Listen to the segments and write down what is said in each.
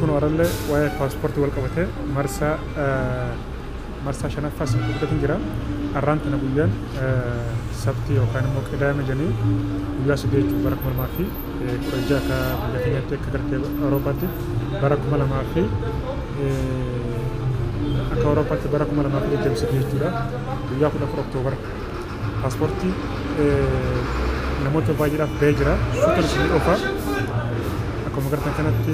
Kun warallee waa'ee paaspoortii wal qabatee marsaa shanaffaa isin guddatin jira. Har'aan tana guyyaan sabtii yookaan immoo qidaame jedhanii guyyaa 3 jechuun bara 2016 akka biyya keenyaatti akka gartee Awuroopaatti bara 2000 fi akka Awuroopaatti bara 2023 jechuudha. Guyyaa 14 Oktoobar paaspoortii namoota baay'eedhaaf ba'ee jira. Suuta isinii ofa. Akkuma gartan kanatti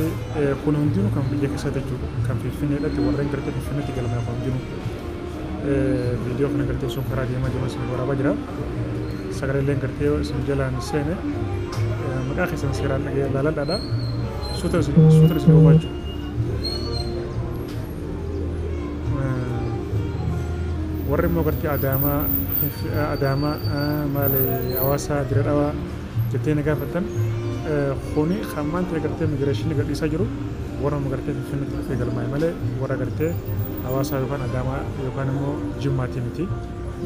kun hundinuu kan biyya keessatti jechuudha. Kan Finfinneedhaatti warreen gartee Finfinneetti galmaa'e kun hundinuu. Viidiyoo kana gartee osoo karaa deemaa jiru isin waraabaa jira. Sagalee gartee yoo isin jalaan seene maqaa keessan seeraan dhagee ilaaladhaadha. Suuta isin oofaa jechuudha. Warri immoo gartee Adaamaa maali Hawaasaa Dirree Dhawaa jettee na gaafattan kuni hammaan ta'e gartee immigireeshinii gadhiisaa jiru warra gartee Finfinneetti dhufee galmaa'e malee warra gartee Hawaasaa yookaan Adaamaa yookaan immoo Jimmaatii miti.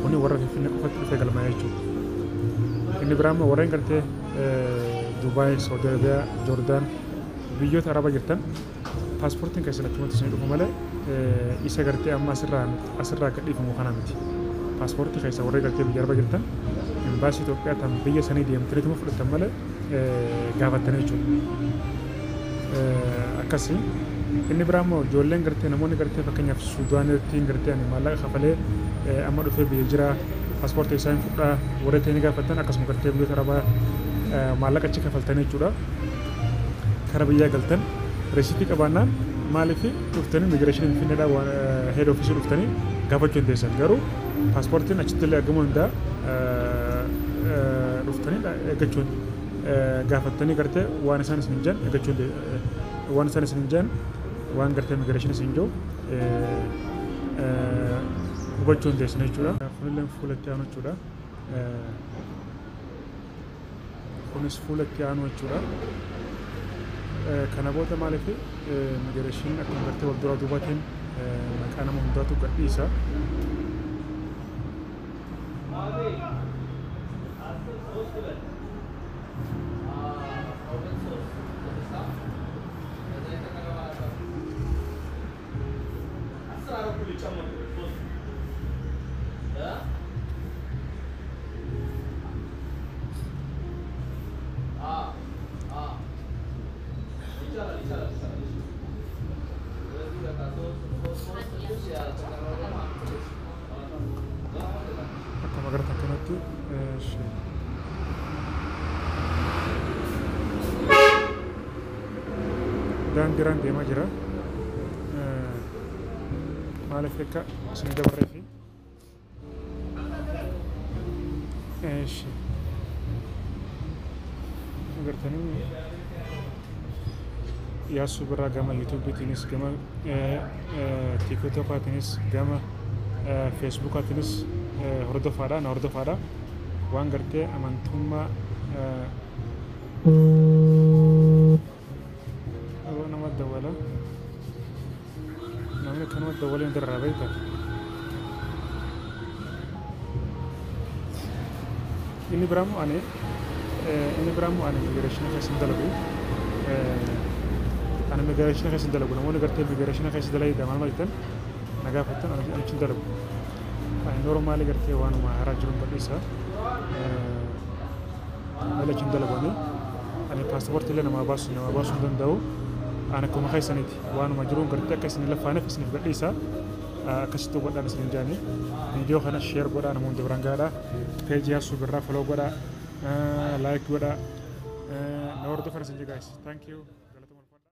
Kuni warra Finfinnee qofatti dhufee galmaa'e jechuudha. Inni biraa immoo warreen gartee Dubaay, Saudi Arabiyaa, Joordaan biyyoota Arabaa jirtan paaspoortiin keessan achumatti isin dhufu malee isa gartee amma asirraa gadhiifamu kana miti. Paaspoortii keessa warri gartee biyya Arabaa jirtan imbaasii Itoophiyaa tan biyya sanii deemtaniituma fudhattan malee gaafattanii jechuudha. Akkasii inni biraa immoo ijoolleen gartee namoonni gartee fakkeenyaaf Suudaanitti gartee ani maallaqa kafalee amma dhufee biyya jira paaspoortii isaa hin fudhaa warri ta'anii gaafattan akkasuma gartee biyyoota Arabaa maallaqa achi kafaltanii jechuudha. Kara biyyaa galtan resiitii qabaannaan maaliif dhuftanii immigireeshinii Finfinneedhaa head office dhuftanii gaafachuu hin teessan garuu paaspoortiin achitti illee argamuu danda'a dhuftanii eeggachuun gaafattanii gartee waan isaan isin jedhan eeggachuun waan isaan isin jedhan waan gartee immigireeshinii isin jiru hubachuu hin teessan jechuudha. Kunillee fuulatti aanu jechuudha. Kunis fuulatti aanu jechuudha. Kana booda maaliif immigireeshiniin akkuma gartee wal duraa duubaatiin maqaa nama hundaatu gadhiisa. Akkuma agartan kanatti daandiiraan deemaa jira. Maaliif akka isin dabarree fi agartanii Yaasuu Birraa gama yuutuubiitiinis gama tiiktookaatiinis gama feesbuukaatiinis hordofaadha na hordofaadha waan gartee amantummaa nama dawwala namni kanuma dawwalee hundarraa beekta. Inni biraamoo ani immigireeshinii keessa hin dalagu. Ani immigireeshinii keessa hin dalagu. Namoonni gartee immigireeshinii keessa dalagaa maal maal jettan na gaafattan ani achi hin dalagu. Ani noormaali gartee waanuma haaraa jiru gadhiisa. Malee achi hin dalagu ani. Ani paaspoortii illee namaa baasuu hin danda'u. Ani akkuma keessaniiti waanuma jiruun gartee akka isin laffaaneef isiniif gadhiisa. Akkasitti godhaan isin jaani. Viidiyoo kana sheer godhaa namoonni biraan gaadhaa. Peejii Yaasuu Birraa follow godhaa. Like godhaa. Na hordofan isin guys. Thank you.